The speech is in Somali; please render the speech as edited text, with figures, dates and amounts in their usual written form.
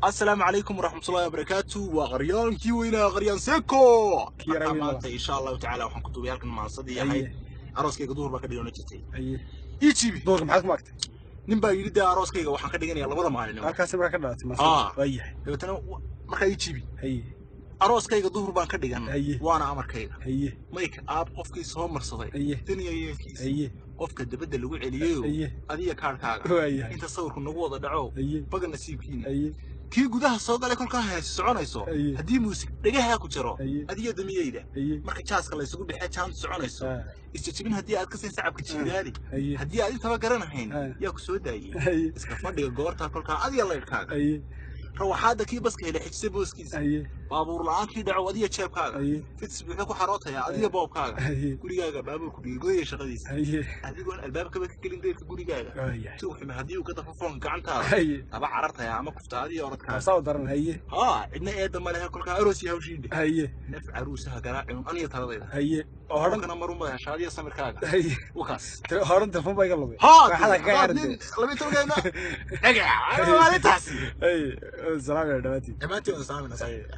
Asalaamu calaykum waraxmatullahi wabarakaatu. Waa qaryaankii weynaa, Qaryaan Seko. Kii yaraa Marka weyn. Maanta, insha Allahu tacaala, waxaan ku duubay halkan maansadii ahayd "Arooskayga duhur baa ka dhigana" jirtay. Ijibi. Duurka maxaad ku maagtay? Nin baa yidhi dee, "Arooskayga waxaan ka dhiganayaa labada maalinimo." Halkaasi markaa ka dhalatay Ah. maasada, waayahay. Dabeetana markaa ijibi. Arooskayga duhur baan ka dhigan. Waana amarkayga. Mayka aab qofkii soo marsaday daniya yeelkiisa. Qofka dabadda lagu celiyeyo. Adiga kaarhkaaga. Inta sawirku nagu wada dhaco. Baga nasiibkiina. Kii gudaha soo galay kolkaa heesi soconayso. Haddii muusig dhagaha ku jiro. Adiga damiyeyda. Marka jaaska laysugu dhexee jaantu soconayso. Isjejebin haddii aad ka siin sacabka jiidaali. Haddii aad intaba garanahayn. Yaa ku soo daayey. Iska fadhiga goortaa kolkaa adiga laydhkaaga. Rawaxaadda kii baska helay xijisay booskiisa. Baabuur la'aankii dhaco adiga jeebkaaga. Fits buuxda ku xarootaya adiga boobkaaga. Gurigaaga baabuurku dhigay godaya shaqadiisa. Adigoon albaabkaba ka gelin deyrka gurigaaga. Tuug xume haddii uu ka dafo foonka gacantaada. Daba carartaya ama kufta adiga orodkaaga. Taasaa u daran, haye. Haa, cidna eedda ma lehe kolkaa aroos iyo hawshiidhe. Naf caruusaha garaacin aniga taladayda. Haye, oo horan. Horankana marunbad hesha adiga samirkaaga. Wakaas. Horan telefon baa iga lumay. Haa. Raaxada kaga Haddaad ciyaartay. nin 12-keena dhagax maalintaasi. Haye, salaam ya dhammaantiin. Dhammaantiin wada salaamayna, saaxiib.